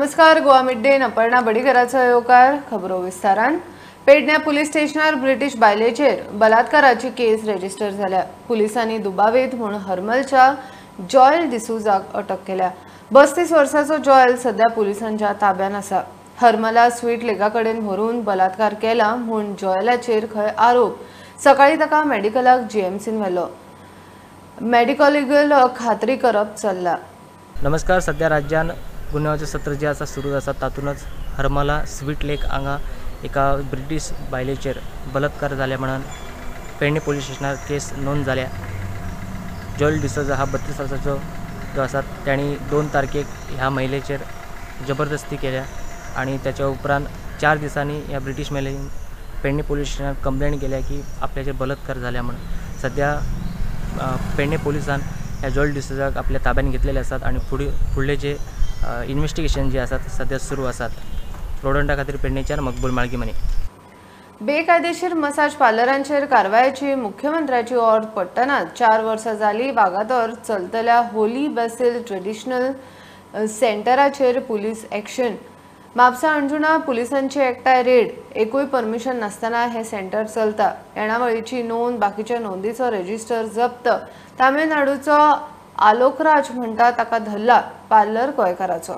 नमस्कार, Goa mid day Aparna बडीकराचो येवकार. खबरो विस्तारान. पेडण्या पुलीस स्टेशनार ब्रिटीश बायलेचेर बलात्काराची केस रेजिस्टर जाल्या. पुलिसांनी दुबावीत म्हूण हरमलच्या जॉयल डिसुजाक अटक केल्या. 32 वर्साचो जॉयल सध्या पुलिसांच्या ताब्यात आसा. हरमला स्वीट लेगा कडेन व्हरून बलात्कार केला म्हूण जॉयलाचेर खंय आरोप. सकाळी ताका मेडिकलाक जीएमसीन व्हेलो. मेडिकल लिगल खात्री करप चल्ला. नमस्कार. सध्या राज्यान गुन्यांवाचें सत्र जें आसा सुरू आसा, तातूंतच हरमला स्वीट लेक हांगा एका ब्रिटीश बायलेचेर बलात्कार जाल्या म्हणून पेडणे पोलीस स्टेशनार केस नोंद जाल्या. जॉयल डिसोजा हा 32 वर्साचो जो आसा तांणी 2 तारखेक ह्या महिलेचेर जबरदस्ती केल्या आनी त्याच्या उपरांत 4 दिसांनी ह्या ब्रिटीश महिलेन पेडणे पोलीस स्टेशनार कंप्लेन केल्या की आपल्याचेर बलात्कार जाल्या म्हणून. सध्या पेडणे पोलिसान ह्या जॉयल डिसोजाक आपल्या ताब्यात घेतलेले आसात आनी फुडले जे इन्वेस्टिगेशन जे आसात सध्या सुरू आसात. प्रोडंटा खातीर पेडणेच्यान मकबूल माळगीमनी. बेकायदेशीर मसाज पार्लरांचेर कारवायेची मुख्यमंत्र्याची ऑर्द पडटना 4 वर्सां जाली वागातोर चलतल्या होली बेसिल ट्रेडिशनल सेंटराचेर पुलीस एक्शन. म्हापसा अंजुणा पुलिसांची एकठांय रेड. एकूय परमिशन नासतना हे सेंटर चलता. येणावळीची नोंद, बाकीच्या नोंदीचो रजिस्टर जप्त. तामिळनाडूचो आलोकराज म्हणटा ताका धरला. पार्लर गोंयकाराचो.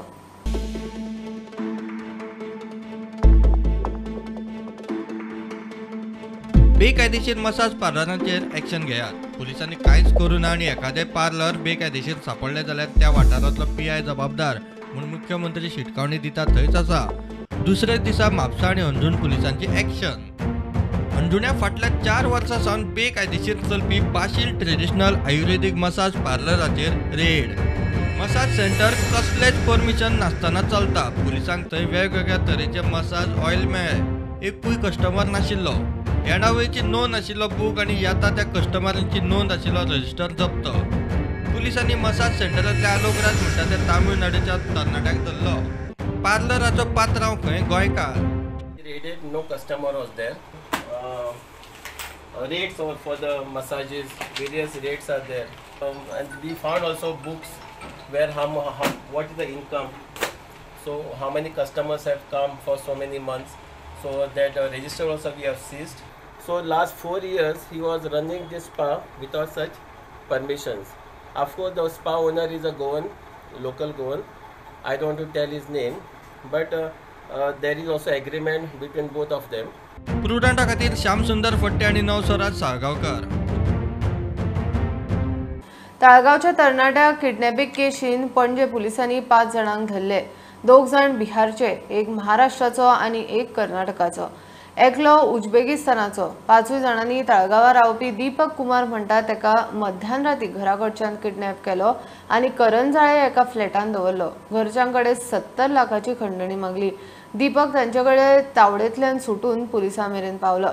बेकायदेशीर मसाज पार्लरांचेर एक्शन घेयात. पुलिसांनी कांयच करूं ना आनी एखादें पार्लर बेकायदेशीर सापडलें जाल्यार त्या वाठारांतलो पीआय जबाबदार म्हूण मुख्यमंत्री शिटकावणी दिता थंयच आसा. दुसऱ्याच दिसा म्हापसा आनी अंजूण पुलिसांची एक्शन. अंजुण्या फाटल्या 4 वर्सां सावन बेकायदेशीर चलपी बाशील ट्रेडिशनल आयुर्वेदीक मसाज पार्लराचेर रेड. मसाज सेंटर कसलेंच परमिशन नासतना चलता. पुलिसांक थंय वेगवेगळ्या तरेचे मसाज ऑयल मेळ्ळे. एकूय कस्टमर नाशिल्लो. येणावळीची नोंद आशिल्लो बूक आनी येता त्या कस्टमरांची नोंद आशिल्लो रजिस्टर जप्त. पुलिसांनी मसाज सेंटरांतल्या आलोकराज म्हणटा त्या तामिळनाडूच्या तरणाट्याक धरलो. पार्लराचो पात्रांव खंय गोंयकार. Raided, no customer was there. Rates for the massages, various rates are there. And we found also books where how what is the income, so how many customers have come for so many months, so that register also we have seized. So last 4 years he was running this spa without such permissions. Of course the spa owner is a Goan, local Goan. I don't want to tell his name, but there is also agreement between both of them. प्रुडंटा खातीर श्यामसुंदर फट्टे आनी नवस्वराज साळगांवकर. ताळगांवच्या तरणाट्या kidnapping केशीन Panaji पुलिसांनी 5 जाणांक धरले. 2 जाण बिहारचे, 1 महाराष्ट्राचो आनी 1 कर्नाटकाचो, एकलो उज्बेकिस्तानाचो. 5 जाणांनी ताळगांवां रावपी दीपक कुमार म्हणटा ताका मध्यान राती घराकडच्यान किडनॅप केलो आनी करंजाळे एका फ्लॅटान दवरलो. घरच्यां कडेन 70 लाखाची खंडणी मागली. दीपक तांचे कडेन तावडेंतल्यान सुटून पुलिसां मेरेन पावलो.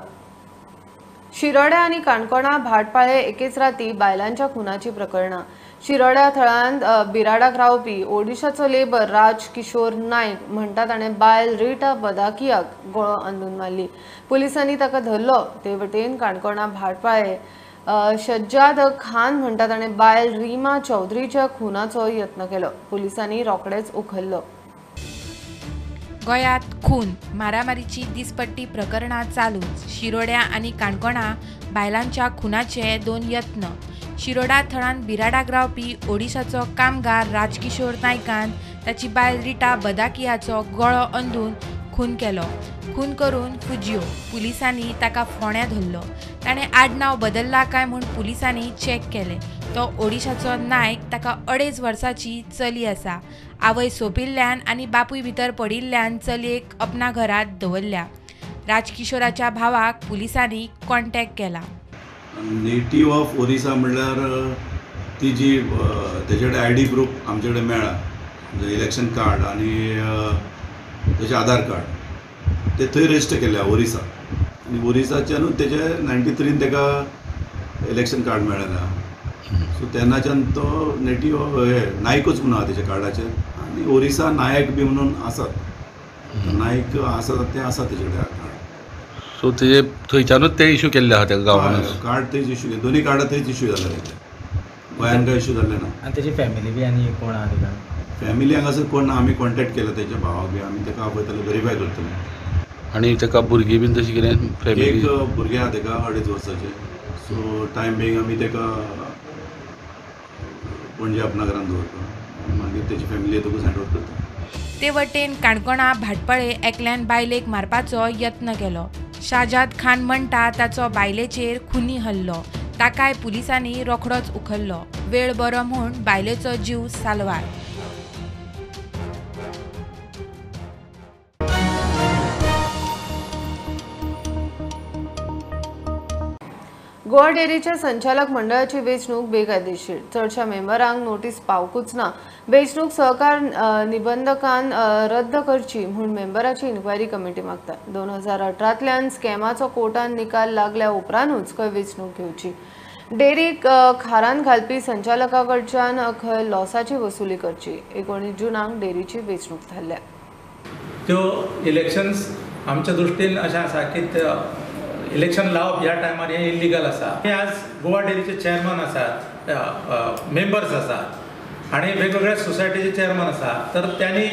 शिरोड्या आनी काणकोणा भाटपाळे एकेच राती बायलांच्या खुनाची प्रकरणां. शिरोड्या थळांत बिराडाक रावपी ओडिशाचो लेबर राज किशोर नायक म्हणटा ताणें बायल रिटा बदाकियाक गळो अंदून मारली. पुलिसांनी ताका धरलो. ते वटेन काणकोणा भाटपाळे शज्जाद खान म्हणटा ताणें बायल रीमा चौधरीच्या खुनाचो यत्न केलो. पुलिसांनी रोखडेच उखल्लो. गोंयांत खून मारामारीची दिसपट्टी प्रकरणां चालूच. शिरोड्या आनी काणकोणा बायलांच्या खुनाचे 2 यत्न. शिरोडा थळान बिराडाक रावपी ओडिशाचो कामगार राजकिशोर नायकान ताची बायल रिटा बदाकियाचो गळो अंदून खून केलो. खून करून फुजियो. पुलिसांनी ताका फोण्या धरलो. ताणें आडनांव बदल्ला काय म्हूण पुलिसांनी चॅक केलें. तो ओडिशाचो नायक, ताका 2.5 वर्साची चली आसा. आवय सोंपिल्ल्यान आनी बापूय भितर पडिल्ल्यान चलयेक अपना घरांत दवरल्या. राजकिशोराच्या भावाक पुलिसांनी कॉन्टॅक्ट केला. नेटीव ऑफ ओरिसा म्हणल्यार ती जी तेजे कडेन I D proof आमचे कडेन मेळ्ळा, म्हणजे इलेक्शन कार्ड आनी तेजें आधार कार्ड, ते थंय रजिस्टर केल्ले ओरिसा. आनी ओरिसाच्यानूच तेजे 93 ताका इलेक्शन कार्ड मेळ्ळें. सो तेन्नाच्यान तो नेटीव हे नायकूच म्हणून आहा तेच्या कार्डाचेर आनी ओरिसा नायक बी म्हणून आसात, नायक आसा ते आसा तेजे कडेन कार्ड. सो तेजे थंयच्यानूच ते इशू केल्ले आहा त्या गांवान कार्ड थंयच इशू, दोनूय कार्डां थंयच इशू जाले तेजे, गोंयान कांय इशू जाल्ले ना. आनी तेजी फॅमिली बी आनी कोण आहा तेका? फॅमिली हांगासर कोण ना, आमी कॉन्टॅक्ट केला तेच्या भावाक बी, आमी ताका आपयतले, वेरीफाय करतले. आनी ताका भुरगीं बीन तशी कितें फॅमिली? एक भुरगें आहा ताका 2.5 वर्साचें. सो टायम बींग आमी ताका पणजे आपणाघरान दवरता, मागीर तेची फॅमिली येतकूच हँड ओवर करता. ते वटेन काणकोणा भाटपळे एकल्यान बायलेक मारपाचो यत्न केलो. शाजाद खान म्हणटा ताचो बायलेचेर खुनी हल्लो, ताकाय पुलिसांनी रोखडोच उखल्लो. वेळ बरो म्हूण बायलेचो जीव साल्वार. गोवा डेअरीच्या संचालक मंडळाची वेंचणूक बेकायदेशीर, चडशा मेंबरांक नोटीस पावकूच ना. वेंचणूक सहकार निबंधकान रद्द करची म्हूण मेंबराची इन्क्वायरी कमिटी मागता. 2018तल्यान स्कॅमाचो कोर्टान निकाल लागल्या उपरांतूच खंय वेंचणूक घेवची. डेअरीक खारान घालपी संचालका कडच्यान खंय लॉसाची वसुली करची. 19 जूनाक डेअरीची वेंचणूक थारल्या. त्यो इलेक्शन्स आमच्या दृश्टीन अशें आसा की इलेक्शन लावप ह्या टायमार हें इल्लिगल आसा. हे आज गोवा डेअरीचे चेअरमन आसात, मेंबर्स आसात आनी वेगवेगळ्या सोसायटीचे चेअरमन आसा, तर त्यांनी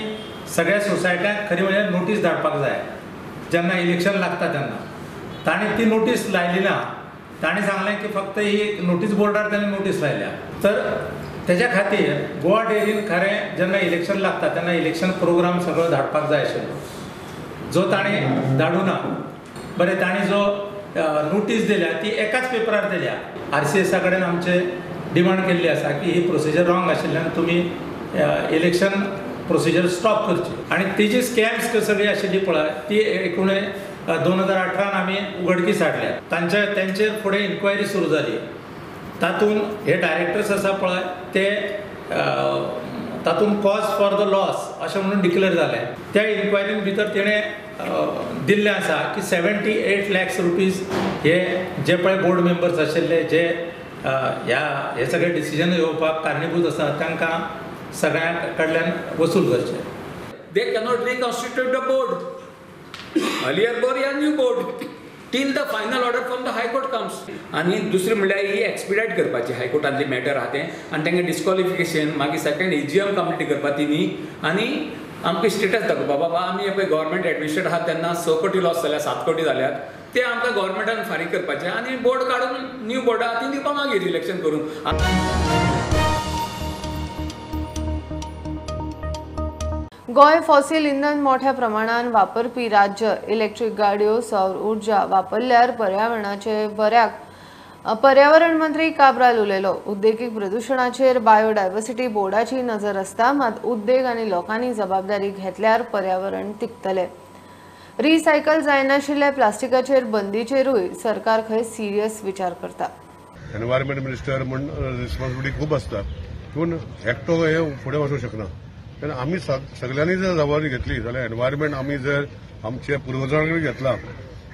सगळ्या सोसायट्यांक खरी म्हणजे नोटीस धाडपाक जाय जेन्ना इलेक्शन लागता तेन्ना. तांणी ती नोटीस लायली ना. तांणी सांगलें की फक्त ही एक नोटीस बोर्डार तांणी नोटीस लायल्या. तर तेज्या खातीर गोवा डेअरीन खरें जेन्ना इलेक्शन लागता तेन्ना इलेक्शन प्रोग्राम सगळो धाडपाक जाय आशिल्लो, जो ताणें धाडूं ना. बरें, तांणी जो नोटीस दिल्या ती एकाच पेपरार दिल्या. आर सी एसा कडेन आमचे डिमांड केल्ली आसा की ही प्रोसिजर रॉंग आशिल्ल्यान तुमी इलेक्शन प्रोसिजर स्टॉप करची. आनी तेजी स्कॅम्स सगळी आशिल्ली पळय ती एकूण 2018 आमी उघडकीस हाडल्या. तांचेर फुडें इन्क्वायरी सुरू जाली. तातूंत हे डायरेक्टर्स आसा पळय ते तातूंत कॉज फॉर the loss अशें म्हणून डिक्लेअर जालें. त्या इन्क्वायरीन भितर तिणें दिल्लें आसा की 78 लॅक्स रुपीज हे जे पळय बोर्ड मेंबर्स आशिल्ले जे ह्या हे सगळे डिसिजन घेवपाक कारणीभूत आसा तांकां सगळ्यां कडल्यान वसूल करचे. They cannot reconstitute the board. Earlier board या new board till the final order from the high court comes. आनी दुसरी म्हणल्यार ही एक्सपिडायट करपाची हायकोर्टांतली मॅटर आहा तें, आनी तांकां डिस्क्वॉलिफिकेशन मागीर सेकंड एजीएम कंप्लीट करपा तिनी, आनी आमकां स्टेटस दाखोवपा बाबा आमी पळय गव्हर्मेंट एडमिनिस्ट्रेटर आहा तेन्ना 6 कोटी लॉस जाल्या, 7 कोटी जाल्यात, ते आमकां गव्हर्मेंटान फारीक करपाचे आनी बोर्ड काडून न्यू बोर्ड आहा ती दिवपा मागीर इलेक्शन करून. गोंय फॉसिल इंधन मोठ्या प्रमाणात वापरपी राज्य. इलेक्ट्रीक गाडयो, सौर ऊर्जा वापरल्यार पर्यावरणाचे बऱ्याक. पर्यावरण मंत्री काब्राल उलयलो. उद्देगीक प्रदूषणाचेर बायोडायव्हर्सिटी बोर्डाची नजर आसता, मात उद्देग आनी लोकांनी जबाबदारी घेतल्यार पर्यावरण तिगतले. रिसायकल जायनाशिल्ल्या प्लास्टिकाचेर बंदीचेरूय सरकार खंय सिरियस विचार करता. एनवायरमेंट मिनिस्टर म्हूण रिस्पॉन्सिबिलिटी खूब आसता, पूण एकटो हे फुडें वचूंक शकना. तेन्ना आमी सगळ्यांनी जर जबाबदारी घेतली जाल्यार एनवायरमेंट आमी जर आमच्या पुर्वजां कडेन घेतला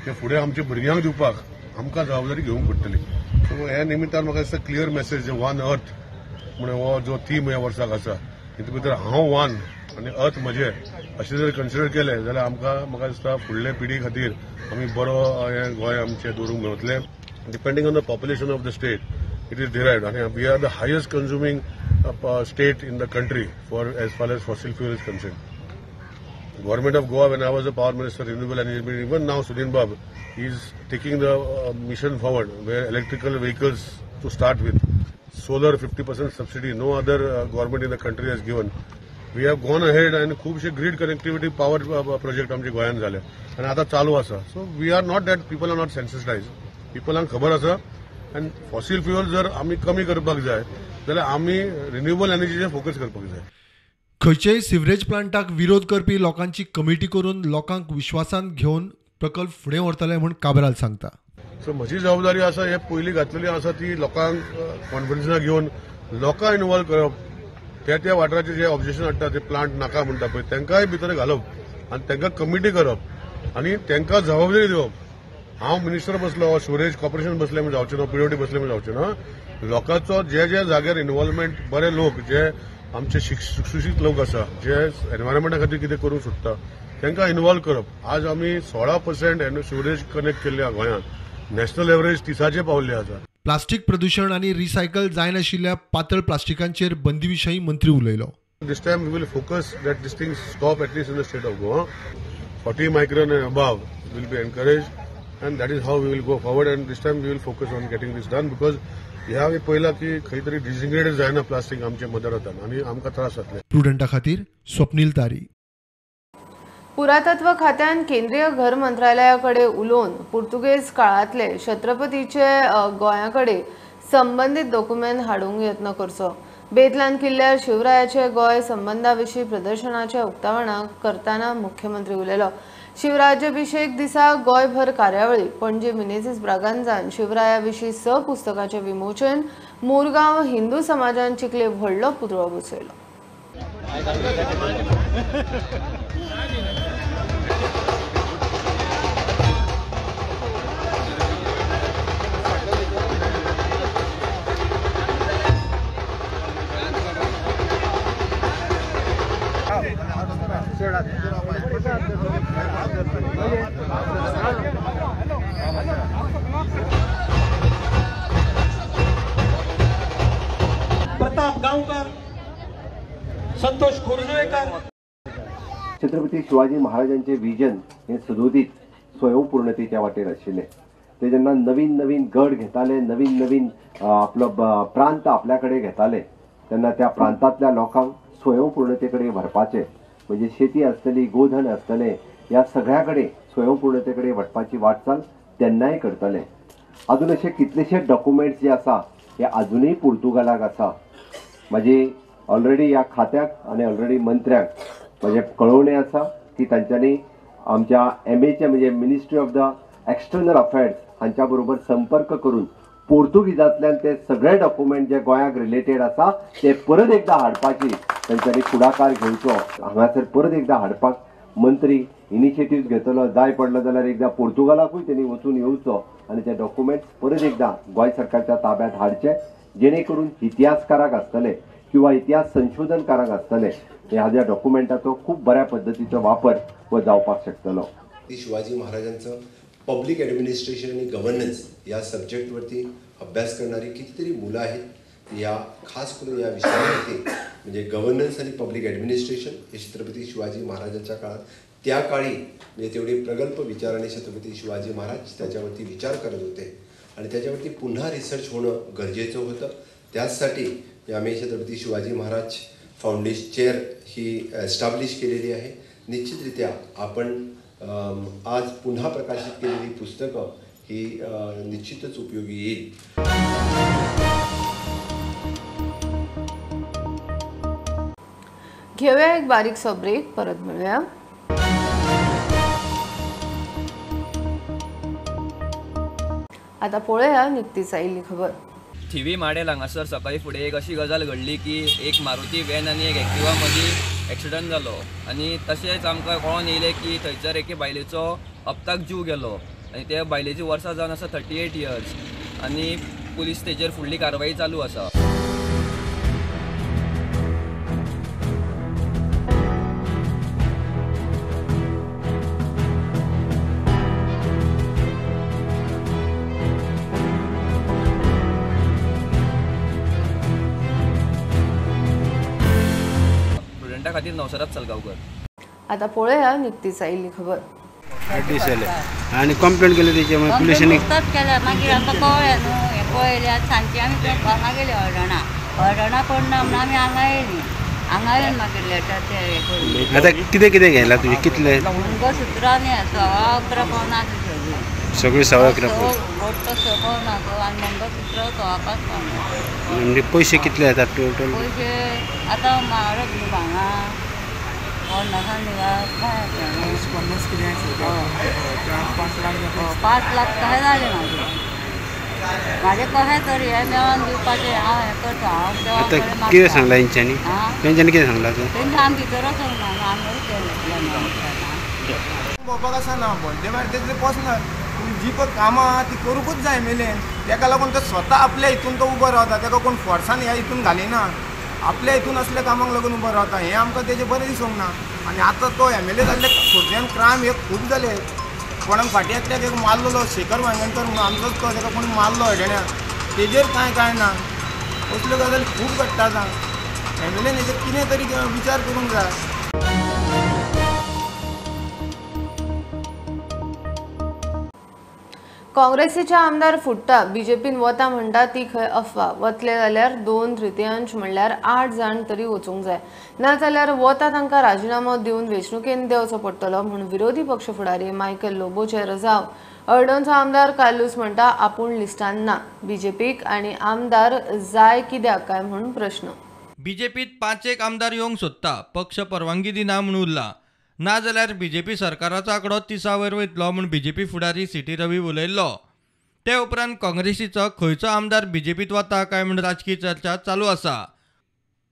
ते फुडें आमच्या भुरग्यांक दिवपाक आमकां जबाबदारी घेवंक पडटली. सो ह्या निमित्तान म्हाका दिसता क्लियर मेसेज वन अर्थ म्हण हो जो थीम ह्या वर्साक आसा तितून भितर हांव वन आनी अर्थ म्हजें अशें जर कन्सिडर केलें जाल्यार आमकां म्हाका दिसता फुडले पिढी खातीर आमी बरो हें गोंय आमचें दवरूंक मेळटलें. Depending on the population of the state it is derived आनी we are the highest consuming state in the country for as far as fossil fuel is concerned. Government of Goa, when I was a power minister, renewable energy, even now Sudin Bab is taking the mission forward where electrical vehicles to start with, solar 50% subsidy, no other government in the country has given. We have gone ahead and खूबशे grid connectivity power project आमचे गोंयांत जाले आनी आतां चालू आसा. So we are not that people are not sensitized. पिपलांक खबर आसा आनी फॉसिल फ्युअल जर आमी कमी करपाक जाय जाल्यार आमी रिन्युएबल एनर्जीचेर फोकस करपाक जाय. खंयचेय सिवरेज प्लांटाक विरोध करपी लोकांची कमिटी करून लोकांक विश्वासांत घेवन प्रकल्प फुडें व्हरतले म्हूण काब्राल सांगता. सो म्हजी जबाबदारी आसा हे पयलीं घातलेली आसा ती लोकांक कॉन्फिडन्साक घेवन लोकांक इनवॉल्व करप, त्या त्या वाठाराचे जे ऑब्जेक्शन हाडटा ते प्लांट नाका म्हणटा पळय तांकांय भितर घालप आनी तांकां कमिटी करप आनी तांकां जबाबदारी दिवप. हांव मिनिस्टर बसलो, सिवरेज कॉर्पोरेशन बसलें म्हूण जावचें ना, पीडब्ल्यूडी बसलें म्हूण जावचें ना. लोकांचो जे जे जाग्यार इनवॉल्वमेंट, बरे लोक जे आमचे सुशिक्षीत लोक आसा जे एनवायरमेंटा खातीर कितें करूंक सोदता तांकां इनवॉल्व करप. आज आमी 16% सिवरेज कनेक्ट केल्ले आहा गोंयांत, नॅशनल एवरेज 30 पावल्ले आसा. प्लास्टीक प्रदूषण आनी रिसायकल जायनाशिल्ल्या पातळ प्लास्टिकांचेर बंदी विशीं मंत्री उलयलो. This time we will focus that this thing stop at least in the state of Goa. 40 micron and above will be encouraged and that is how we will go forward and this time we will focus on getting this done because ह्या आमी पळयला की खंय तरी डिसिग्रेड जायना plastic आमचे mother आनी आमकां त्रास जातले. प्रुडंटा खातीर स्वप्नील तारी. पुरातत्व खात्यान केंद्रीय घर मंत्रालया कडेन उलोवन पुर्तुगेज काळांतले छत्रपतीचे गोंया कडेन संबंदीत डॉक्युमेंट हाडूंक यत्न करचो. बेतलान किल्ल्यार शिवरायाचे गोंय संबंदा विशीं प्रदर्शनाच्या उक्तावणाक करतना मुख्यमंत्री उलयलो. शिवराज्याभिषेक दिसा गोंयभर कार्यावळी. पणजे मिनेझीस ब्रागांजान शिवराया विशीं 6 पुस्तकांचे विमोचन. मुरगांव हिंदू समाजान चिखले व्हडलो पुतळो बसयलो. प्रताप गांवकर, संतोष खोर्जुवेकर. छत्रपती शिवाजी महाराजांचे विजन हे सदोदित स्वयंपूर्णतेच्या वाटेर आशिल्ले. ते जेन्ना नवीन नवीन गड घेताले, नवीन नवीन आपलो प्रांत आपल्या कडेन घेताले तेन्ना त्या प्रांतांतल्या लोकांक स्वयंपूर्णते कडेन व्हरपाचे, म्हणजे शेती आसतली, गोधन आसतलें, ह्या सगळ्या कडेन स्वयंपूर्णते कडेन व्हरपाची वाटचाल तेन्नाय करताले. अजून अशे कितलेशे डॉक्युमेंट्स जे आसा हे अजूनय पुर्तुगालाक आसा. म्हाजी ऑलरेडी ह्या खात्याक आनी ऑलरेडी मंत्र्यांक म्हजें कळोवणें आसा की तांच्यांनी आमच्या एमएच्या म्हणजे ministry of the external affairs हांच्या बरोबर संपर्क करून पोर्तुगीजांतल्यान ते सगळे डॉक्युमेंट जे गोंयाक रिलेटेड आसा ते परत एकदां हाडपाची तांच्यांनी फुडाकार घेवचो. हांगासर परत एकदां हाडपाक मंत्री इनिशिएटीव घेतलो. जाय पडलो जाल्यार एकदां पोर्तुगालाकूय तेणी वचून येवचो आनी ते डॉक्युमेंट्स परत एकदां गोंय सरकारच्या ताब्यात हाडचे, जेणे करून इतिहासकाराक आसतले किंवा इतिहास संशोधनकारांक आसतले ह्या ज्या डॉक्युमेंटाचो खूब बऱ्या पद्दतीचो वापर हो जावपाक शकतलो. शिवाजी महाराजांचं पब्लिक ॲडमिनिस्ट्रेशन आणि गव्हर्नन्स या सब्जेक्टवरती अभ्यास करणारी कितीतरी मुलं आहेत. या खास करून या विषयावरती म्हणजे गव्हर्नन्स आणि पब्लिक ॲडमिनिस्ट्रेशन हे छत्रपती शिवाजी महाराजांच्या काळात त्या काळी म्हणजे तेवढे प्रगल्भ विचाराने छत्रपती शिवाजी महाराज त्याच्यावरती विचार करत होते आणि त्याच्यावरती पुन्हा रिसर्च होणं गरजेचं होतं. त्याचसाठी आम्ही छत्रपती शिवाजी महाराज फाउंडेशन चेअर ही एस्टॅब्लिश केलेली आहे. निश्चितरित्या आपण आज पुन्हा प्रकाशित केलेली पुस्तकं ही निश्चितच उपयोगी येईल. घेऊया एक बारीकसो ब्रेक, परत मिळूया. आता पळोवया निकतीच आयिल्ली खबर. थिवी माडेल हांगासर सकाळी फुडें एक अशी गजाल घडली की एक मारुती व्हॅन आनी एक एक्टिवा मदीं एक्सिडंट जालो आनी तशेंच आमकां कळोन येयलें की थंयसर एके बायलेचो अपताक जीव गेलो आनी त्या बायलेची वर्सां जावन आसा 38 इयर्स आनी पुलीस तेजेर फुडली कारवाई चालू आसा. खातीर नवसरात सलगांवकर. आता पळोवया निकतीच आयिल्ली खबर. आनी कंप्लेंट केली तेची पुलिसांनी केल्या. मागीर आमकां कळ्ळें न्हू, हें पळयलें सांजची आमी हांगा गेली हळदोणा, हळदोणा पडना म्हणून आमी हांगा येयली. हांगा येवन मागीर लेटर ते हें करून आतां कितें कितें घेतलां तुजें कितलें? मंगळसूत्र आनी 11.25 पावना सगळीं, सगळीं 11.25 पावना. गोटो 6 पावना आनी मंगळसूत्र 5.25 पावना. म्हणजे पयशे कितले येतात टोटल? पयशे आतां म्हारग न्हू भांगा पन्नासान 5 लाख कशें जालें म्हाजें म्हाजें कशें तरी हें मेळोन दिवपाचें हांव हें करता. हांव आतां कितें सांगलां तेंच्यांनी? तेंच्यांनी कितें सांगलां? तेंच्या आमी भितर वचूंक ना, आमी केलें भोंवपाक आसना भोंवते मागीर तेतले पसनात. पूण जी पळय कामां आहा ती करूंकूच जाय एम.एल.एन. तेका लागून तो स्वता आपल्या हितून तो उबो रावता, तेका कोण फोर्सान ह्या हितून घालिना, आपल्या हितून असल्या कामांक लागून उबो रावता. हें आमकां तेजें बरें दिसूंक ना. आनी आतां तो एम.एल.ए जाल्ले खोर्जेन क्रायम हे खूब जाले. कोणाक फाटीं एकट्याक एक मारलेलो शेखर वांयगणकर म्हणून आमचोच तो, तेका कोण मारलो हळदोण्या, तेजेर कांय कांय ना. असल्यो गजाली खूब घडटा आतां. एम.एल.एन हेजेर कितें तरी विचार करूंक जाय. काँग्रेसीचे आमदार फुट्टा, बीजेपीन वता म्हणटा ती खंय अफवा. वतले जाल्यार 2/3 म्हणल्यार 8 जाण तरी वचूंक जाय, नाजाल्यार वता तांकां राजिनामो दिवन वेंचणुकेन देंवचो पडटलो म्हूण विरोधी पक्ष फुडारी मायकल लोबोचे रजाव. हळदोणचो आमदार कार्लूस म्हणटा आपूण लिस्टान ना, बीजेपीक आनी आमदार जाय कित्याक काय म्हूण प्रश्न. बीजेपीत 5 आमदार येवंक सोदता, पक्ष परवानगी दिना म्हूण उरला, नाजाल्यार बीजेपी सरकाराचो आंकडो 30 वयर वयतलो म्हूण बीजेपी फुडारी सी.टी. रवी उलयल्लो. ते उपरांत काँग्रेसीचो खंयचो आमदार बीजेपीत वता काय म्हूण राजकी चर्चा चालू आसा.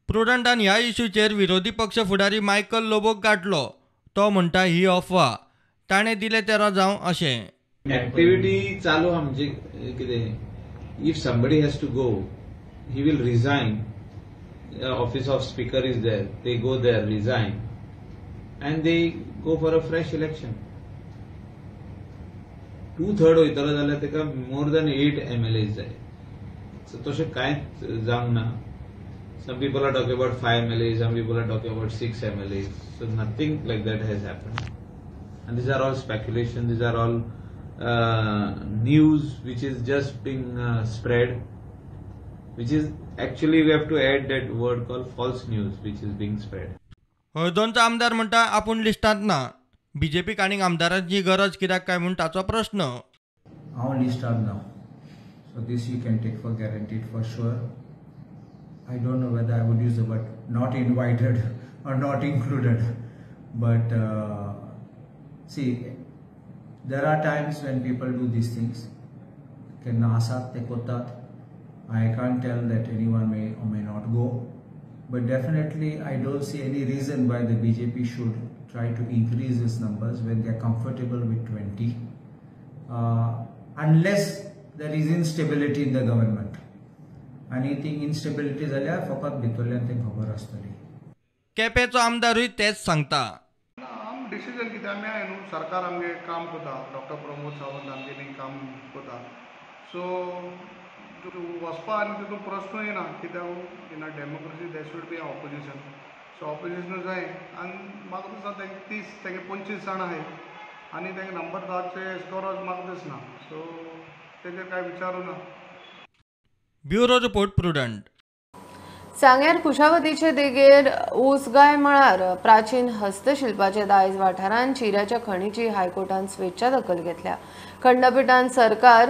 प्रुडंटान ह्या इश्यूचेर विरोधी पक्ष फुडारी मायकल लोबोक गांठलो. तो म्हणटा ही अफवा, ताणें दिले ते रजांव अशें. एक्टिविटी चालू आमची कितें, if somebody has to go he will resign. Office of speaker is there, they go there, resign and they go for a fresh election. 2/3 वयतलो जाल्यार ताका मोर दॅन 8 MLAs जाय. सो तशें कांयच जावंक ना. Some people are talking about 5 MLAs, some people are talking about 6 MLAs. So nothing like that has happened. And these are all speculation, these are all news which is just being spread, which is actually we have to add that word called false news which is being spread. हळदोणचो आमदार म्हणटा आपूण लिस्टांत ना, बीजेपीक आनीक आमदारांची गरज कित्याक काय म्हूण ताचो प्रश्न. हांव लिस्टांत ना, so this you can take for guaranteed for sure. I don't know whether I would use the word not invited or not included, but see, there are times when people do these things. केन्ना आसात ते करतात. I can't tell that anyone may or may not go, but definitely I don't see any reason why the BJP should try to increase its numbers when they are comfortable with 20, unless there is instability in the government. आनी ती instability जाल्यार फकत भितरल्यान तें खबर आसतली. केपेंचो आमदारूय तेच सांगता. आम डिसिजन कितें आमी आहाय न्हू, सरकार आमगे काम करता, डॉक्टर प्रमोद सावंत आमगेली काम करता. सो वचपा आनी तितून प्रश्न येना कित्याक in a democracy there should be opposition. So opposition जाय आनी म्हाका दिसता तेंगे 30 तेंगे 25 जाण आहाय आनी तेंगे नंबर धाचे गरज म्हाका दिसना. सो तेजेर कांय विचारू ना. Bureau report, Prudent. सांग्यार कुशावतीचे देगेर उसगाय मळार प्राचीन हस्तशिल्पाचे दायज वाठारांत चिऱ्याच्या खणीची हायकोर्टान स्वेच्छा दखल घेतल्या. खंडपीठान सरकार,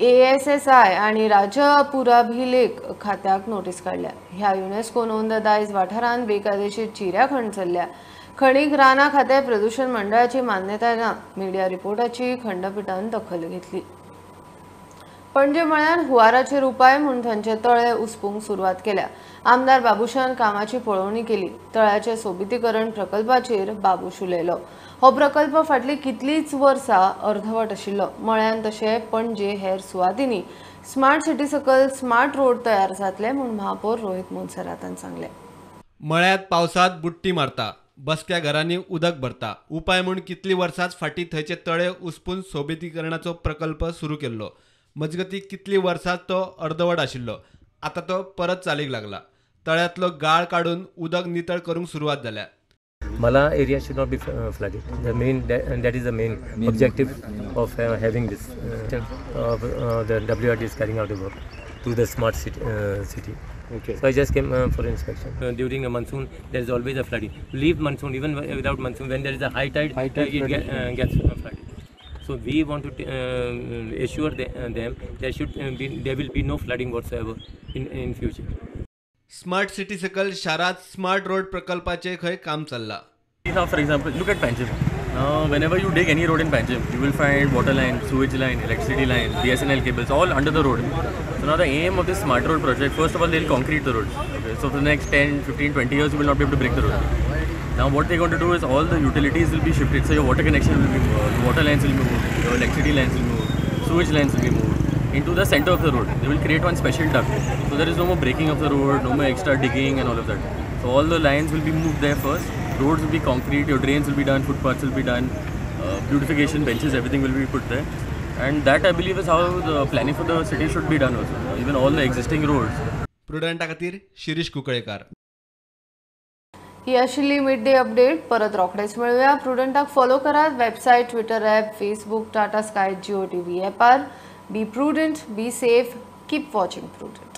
ASSI आनी राज्य पुराभिलेख खात्याक नोटीस काडल्या. ह्या युनेस्को नोंद दायज वाठारांत बेकायदेशीर चिऱ्या खण चल्ल्या. खणीक रानां खातें प्रदूषण मंडळाची मान्यताय ना. मिडिया रिपोर्टाची खंडपीठान दखल घेतली. पणजे मळ्यान हुवाराचेर उपाय म्हूण थंयचे तळे उसपूंक सुरवात केल्या. आमदार बाबूशान कामाची पळोवणी केली. तळ्याचे सोबितीकरण प्रकल्पाचेर बाबूश उलयलो. हो प्रकल्प फाटली कितलींच वर्सां अर्धवट आशिल्लो. मळ्यान तशें पणजे हेर सुवातींनी स्मार्ट सिटी सकल स्मार्ट रोड तयार जातले म्हूण महापौर रोहित मोन्सेरातान सांगलें. मळ्यांत पावसांत बुडटी मारता, बसक्या घरांनी उदक भरता. उपाय म्हूण कितलीं वर्सांच फाटीं थंयचे तळे उसपून सोबितीकरणाचो प्रकल्प सुरू केल्लो. मजगती कितलीं वर्सां तो अर्दवट आशिल्लो, आतां तो परत चालीक लागला. तळ्यांतलो गाळ काडून उदक नितळ करूंक सुरवात जाल्या. Mala area should not be flooded. The main that is the main objective of having this. The WRD is carrying out the work through the smart city. Okay. So I just came for inspection. During a monsoon, there is always a flooding. Leave monsoon, even without monsoon, when there is a high tide, it gets flooded. So we want to assure them there will be no flooding whatsoever in future. Smart city सकल शारात smart road प्रकल्पाचे खंय काम चल्ला. Now, for example, look at Panjim. Now, whenever you dig any road in Panjim, you will find water line, sewage line, electricity line, BSNL cables, all under the road. So now the aim of this smart road project, first of all, they'll concrete the roads. Okay, so for the next 10, 15, 20 years, you will not be able to break the road. Now what they're going to do is all the utilities will be shifted. So your water connection will be moved, water lines will be moved, your electricity lines will be moved, sewage lines will be moved into the center of the road. They will create one special duct. So there is no more breaking of the road, no more extra digging and all of that. So all the lines will be moved there first. Roads will be concrete, your drains will be done, footpaths will be done, beautification benches, everything will be put there. And that I believe is how the planning for the city should be done also, even all the existing roads. Prudenta खातीर शिरीष कुंकळेकार. ही आशिल्ली mid day update. परत रोखडेच मेळुया. प्रुडंटाक follow करात website, Twitter app, Facebook, Tata Sky, Jio TV ॲपार. Be prudent, be safe, keep watching Prudent.